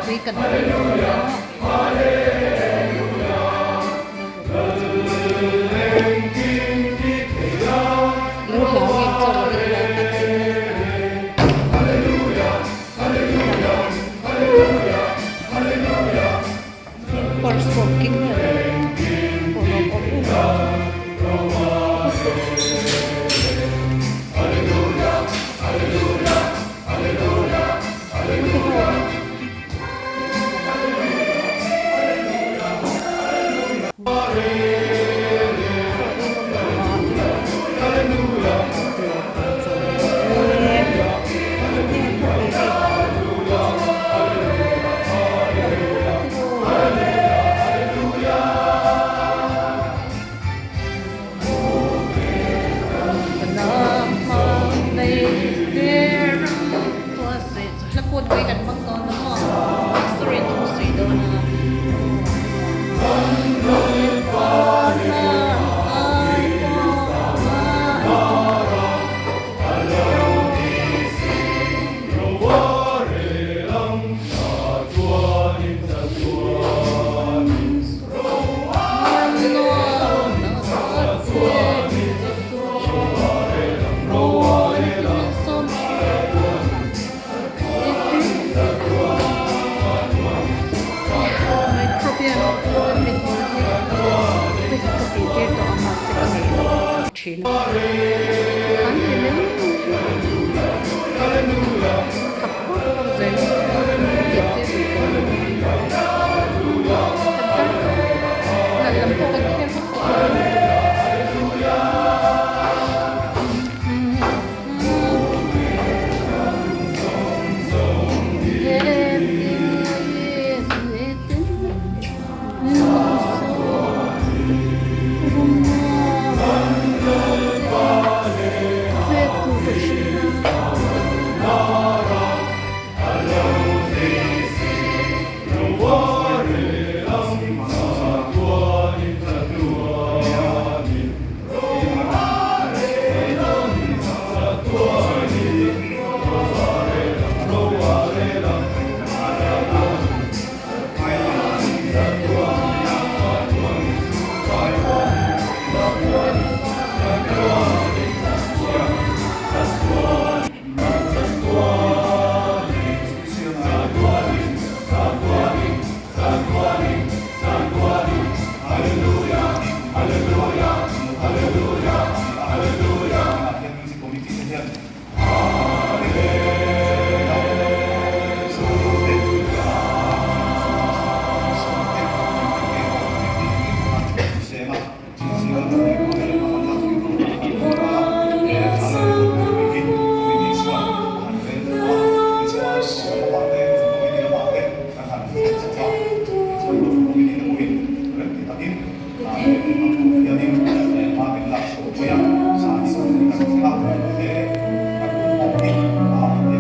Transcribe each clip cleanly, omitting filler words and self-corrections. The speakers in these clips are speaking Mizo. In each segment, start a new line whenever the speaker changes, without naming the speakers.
Pui kan hmang dawn a. Lo hlau em chaw ei la tak em Purse pawh keng miah lo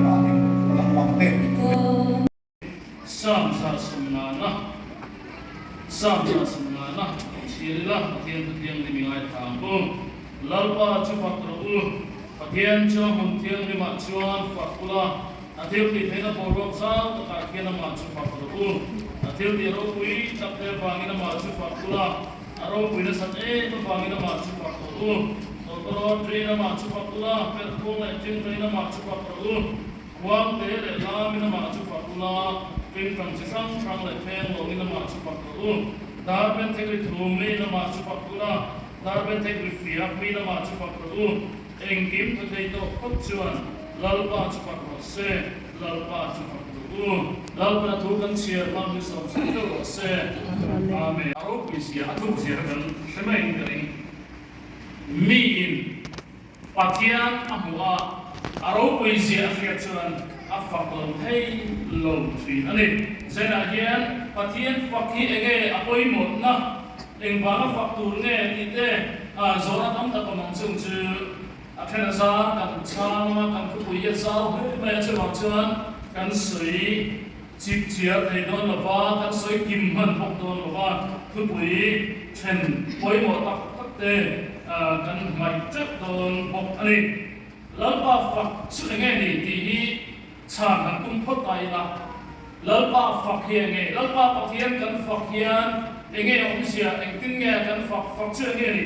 pawh lawm awm em
Sam 150 Sam 150 Chhiar ila Pathian thu thianghlim i ngaithla ang u. Lalpa chu fak rawh u. Pathian chu a hmun thianghlimah chuan fak ula, a thil tih theihna boruak zau takah khian amah chu fak rawh u. A thil tih ropui tak te avangin amah chu fak ula, a ropui nasat em avangin amah chu fak rawh u. Tawlhpahrawn ṭiin amah chu fak ula, perhkhuang leh ṭingṭain amah chu fak rawh u. Khuangte leh lamin amah chu fak ula, ṭingṭang chi hrang hrang leh pheng lawngin amah chu fak rawh u. Dar benthek ri thum miin amah chu fak ula, dar benthek ri fiak miin amah chu fak rawh u. Engkim tha thei tawh phawt chuan Lalpa chu fak rawh se, Lalpa chu fak rawh u. Lalpana thu kan chhiar hmang hi sawm sawm deuh rawh se. Amen. A ropui zia, a thuk zia kha kan hre maiin ka ring. Miin Pathian a hmuh a, a ropui zia a hriat chuan a fak lo thei lo thin a ni. Zenah hian Pathian fak hi enge a pawimawhna, engvanga fak tur nge tih te zawhna tam tak awm ang chung chu a then a zar kan chhang a, kan thupui hi a zau hle mai a, chuvang chuan kan sawi chip chiar thei dawn lo va, kan sawi kim hman bawk dawn lo va, thupui then pawimawh tak tak te kan hmaih teuh dawn bawk a ni. Lalpa fak chu enge ni tih hi chhan han tum phawt ta ila. Lalpa fak hi enge? Lalpa Pathian kan fak hian enge awmzia? Engtin nge kan fak? Fak chu enge ni?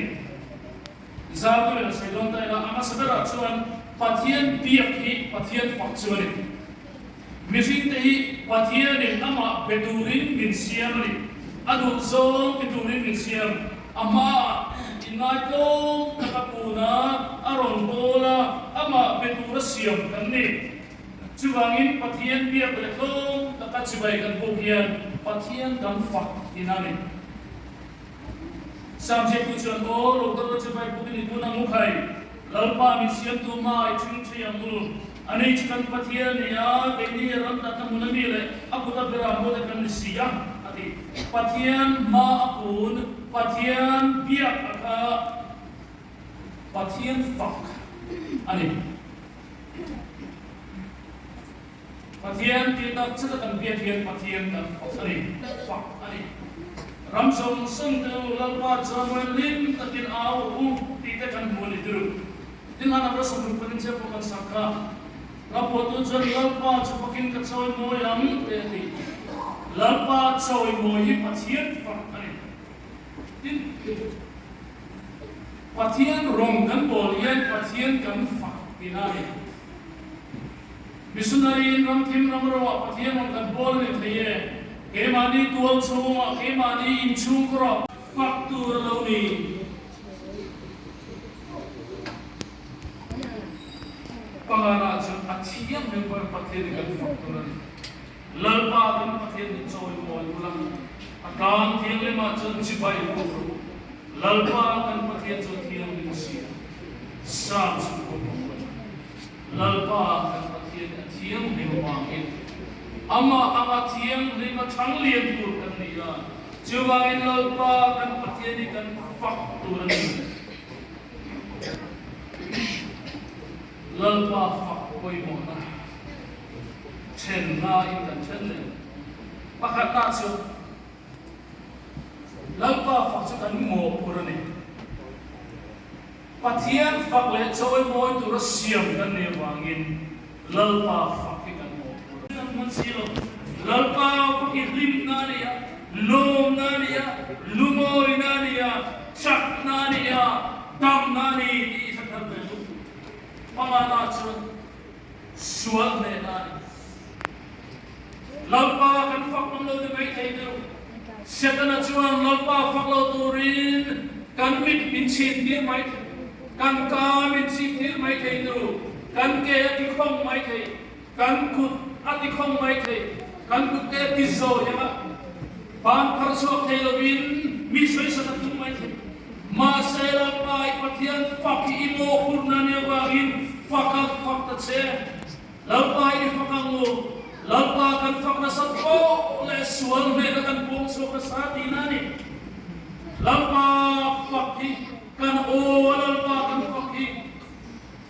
Zau deuhin a sawi dawn ta ila, a hmasa berah chuan Pathian biak hi Pathian fak chu a ni. Mihringte hi Pathianin amah be turin min siam a ni. A duh zawng ti turin min siam. A hmaah inngaitawng taka kuna a rawn bawl a, amah be tura siam kan ni. Chuvangin Pathian biak leh tlawm taka chibai kan buk hian Pathian kan fak thin a ni. Samziaktu chuan, Aw, lo kal la chibai buk i ni tun ang u khai, Lalpa min siamtu hma i ṭhing ṭhi ang u. Ani chu kan Pathian ni a, keini ram tatna hmun a mi leh a kut a bera hmuh te kan ni si a, a ti. Pathian hma a kun, Pathian biak a kha Pathian fak a ni. Pathian tih tak chata kan biak hian Pathian kan fak a ni, fak a ni. Ram zawng zawng te u, Lalpa chuan rawn hlim takin au rawh u tih te kan hmu a ni tirh. Tin han a rasa hmun panin chiah pawh kan sak kha. Rapuatu chuan Lalpa chu fakin ka chawi mawi ang te a ti. Lalpa chawi mawi hi Pathian fak a ni. Tin, Pathian rawng kan bawl hian Pathian kan fak tihna a ni. Missionary in ram thim ram ro ah Pathian rawng kan bawl a ni thei e. Keimahni tual chhungah, keimahni inchhung kawrah fak tur a lo ni. Pangana chuan a thiam ber ber Pathian hi kan fak tur a ni. Lalpa kan Pathian hi chawimawi ula, a tlang thianghlimah chuan chibai bawk rawh u. Lalpa kan Pathian chu a thianghlim si a, Psalm chhungkaw pakhat. Lalpa kan Pathian hi a thianghlim avangin amah anga thianghlim a chhang lian tur kan ni a, chuvangin Lalpa kan Pathian hi kan fak tur a ni. Lalpa fak pawimawhna thenna in kan then leh pakhatna chu Lalpa fak chu kan mawhphur a ni. Pathian fak leh chawimawi tura siam kan nih avangin Lalpa fak hi kan mawhphur a. Kan hman si lo. Lalpa fak hi hlimna a ni a, lawmna a ni a, lumawina a ni a, chakna a ni a, damna a ni tih i hre thar ve duh. Pangana chuan sual hnehna a ni. Lalpa kan fak ngam lo ti mai thei deuh. Setana chuan Lalpa fak lo turin kan mit min chhin tir mai thei, kan ka min chhip tir mai thei deuh, kan ke a ti khawng mai thei, kan kut a ti khawng mai thei, kan kut te a ti zawi ang a, ban phar chhuak thei lovin mi sawi sat a tum mai thei. Mahse Lalpa i Pathian fak hi i mawhphurhna nia vangin fak a fak ta che. Lalpa i fak ang u, Lalpa kan fak nasa tawh leh sual hnena kan puang chhuak nasa tihna a ni. Lalpa fak hi kan aw a, Lalpa kan fak hi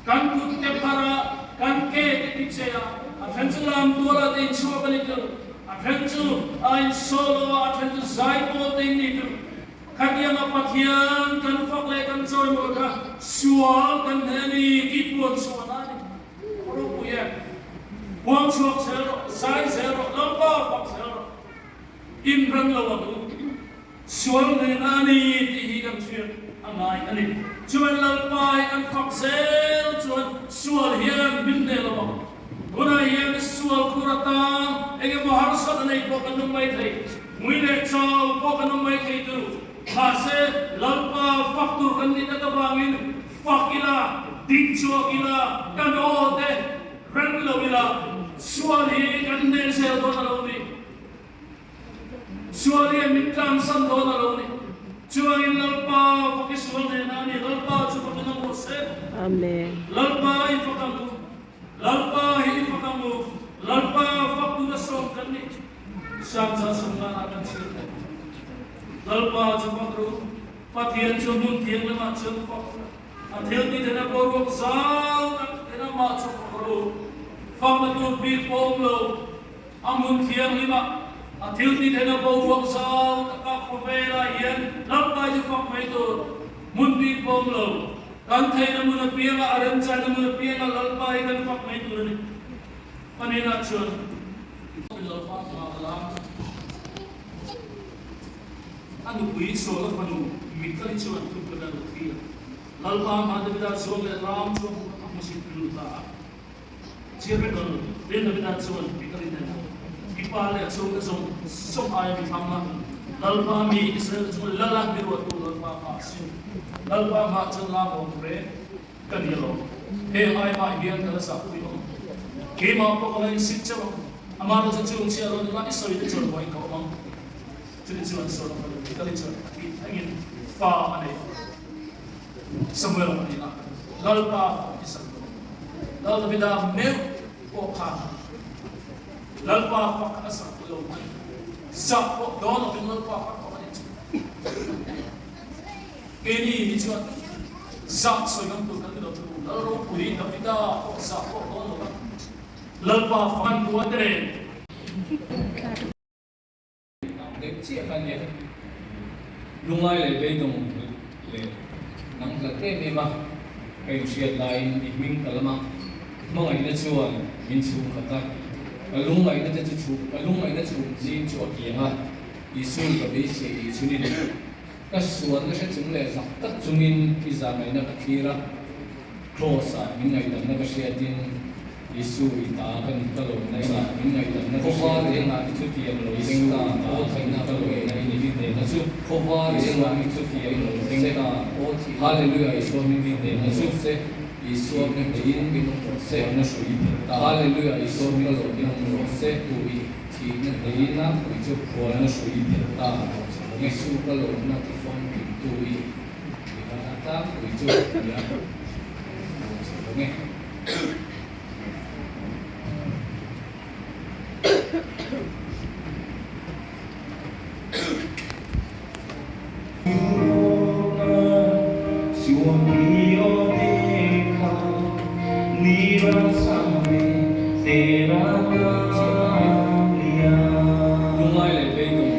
kan kut te phar a, kan ke te ti che a, a then chu lam tuala te in chhuak a ni tur, a then chu a in solo a, a then chu zaipawl te in ni tur. Khatianga Pathian kan fak leh kan chawimawi kha sual kan hne a ni tih puan chhuahna a ni. Ropui e. Huang chhuak zel rawh, zai zel rawh, Lalpa fak zel rawh. Inran lo ang u. Sual nena a ni tih hi kan hriat a ngai a ni. Chuan Lalpa hi kan fak zel chuan sual hian min hneh lo ang. Tunah hian sual khur atang eng emaw harsat a nei pawh kan awm mai thei, ngui leh chau pawh kan awm mai thei tur. Mahse, Lalpa fak tur kan nih tak avangin Fak ila, dik chhuak ila, kan aw te reng lo ila, sual hi kan hneh zel dawn a lo ni. Sual hian min tlansan dawn a lo ni. Chuangin Lalpa fak i sual hnehna a ni. Lalpa chu fak in awm rawh se.
Amen.
Lalpa i fak ang u. Lalpa hi i fak ang u. Lalpa fak tur a sawm kan ni. Samcha sawmnana kan chhiar thei. Lalpa chu fak ru. Pathian chu hmun thianghlimah chuan fak a thil ti thena boruak zau tak ten amah chu fak rawh u. Fakna tur bik pawh awm lo, a hmun thianghlimah a thil ti thena boruak zau taka khawvelah hian Lalpai chu fak mai tur hmun bik pawh awm lo. Kan theihna hmun apianga a remchaina hmun apianga Lalpai kan fak mai tur a ni. Panina chuan. Lalpa hma la. A nupui Saula fanu Mikali chuan thupui a lo thlir. Lalpa hma Davida chuang leh ram chu a hmusit lut ta a. Chhiarvekal Rin Davida chuan Mikali hnenah, I pa leh a chhungte zawng zawng aia mi thlang a, Lalpa mi Israel chu lal a mi ruattu Lalpa kha a sin. Lalpa hmaah chuan lam awm reng ka ni alawm. Heng ai mah hian ka la zahpui awm. Keimah pawh ka la insit chauh ang. Amaherawhchu chung chhiah lo nula i sawi te chuan buai ka awm ang. Chumi chuan Saul fanu Mikali chuan a tih thlengin fa a nei a. Samuel a ni a, Lalpa i sak lo. Lal Davida meuh pawh khan Lalpa fak a sak lo a ni. Zah pawh dawn lovin Lalpa fak fak a ni chu. Keini hi chuan zah sawi ngam tur kan ni lo chu. Lal ropui Davida pawh zah pawh dawn lo a. Lalpa fak an duh a te reng.
Deuh chiah kha nia. Lungai leh beidawng leh nang hlat em em a, ka inhriat laiin i hming ka lam a, hmangaihna chuan min chhung khat a, ka lungngaihna te chu chhum, ka lungngaihna chhum zing chu a kiang a, Isu ka beisei tih chhunin ka sualna hre chung leh zak tak chungin i zahngaihna ka thlir a, Kraws-ah min ngaihdamna ka hriatin Isu i ta ka ni ka lawmna i ni min ngaihdamna ka hriat in i thutiam lo thleng ta aw thihna ka lawmna i ni hnehna chu khawvar engah i thutiam lo thleng ta aw thihna Hallelujah Isua min hnehna chu se Isua min hneh in se na hrui phet ta Hallelujah Isua min lawmna ni rawh se tu i thihna hneh in a pui chu phuarna hrui phet ta Isu ka lawmna ti famkim tu i ni hana tlangpui chu nia lawm e. Lunglai leh beidawng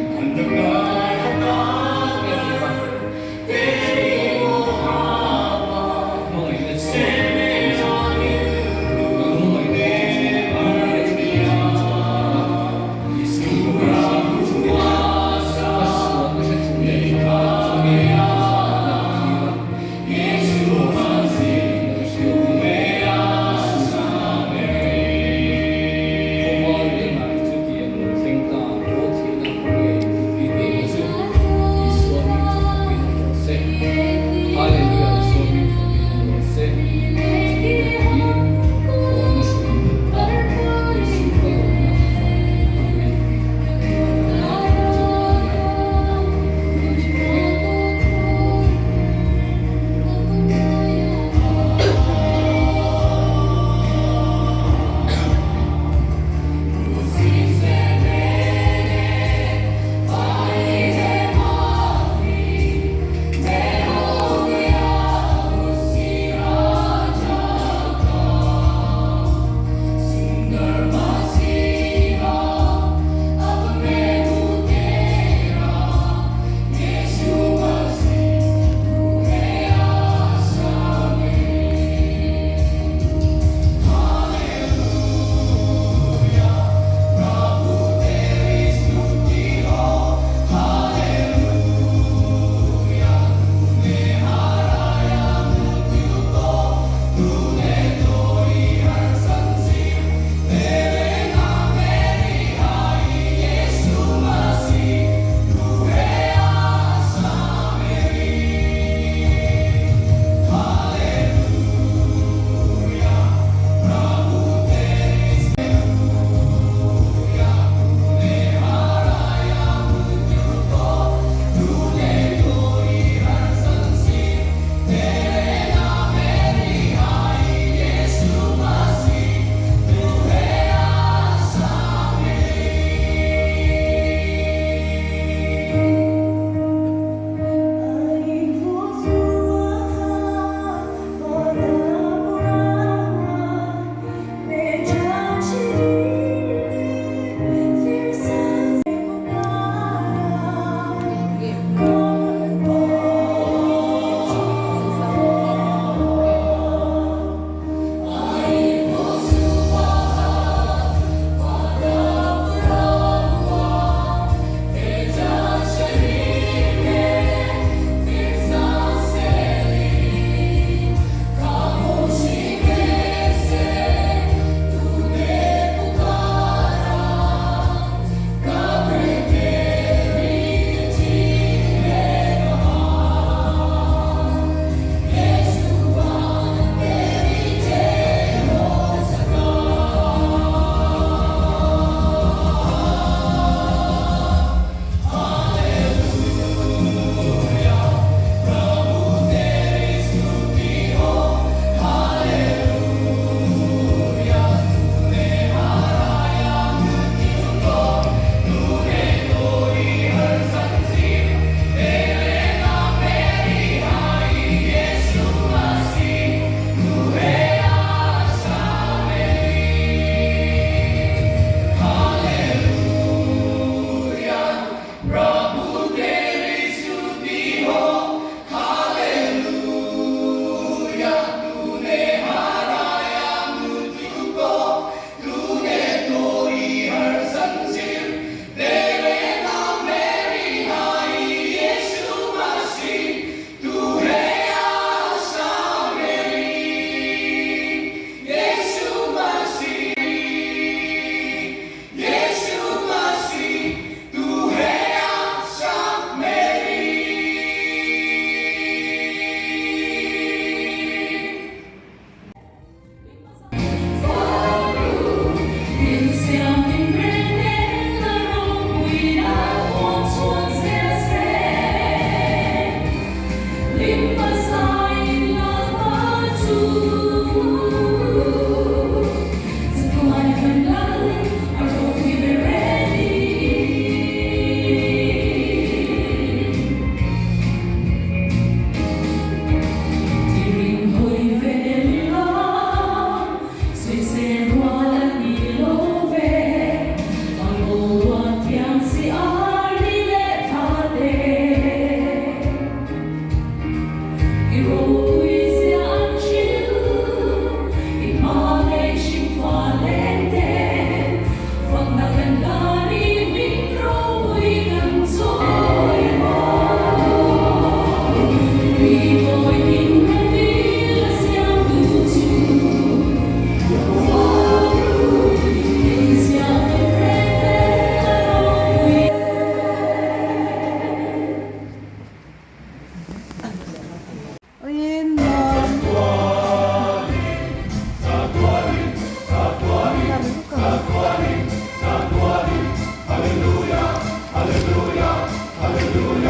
Tuna.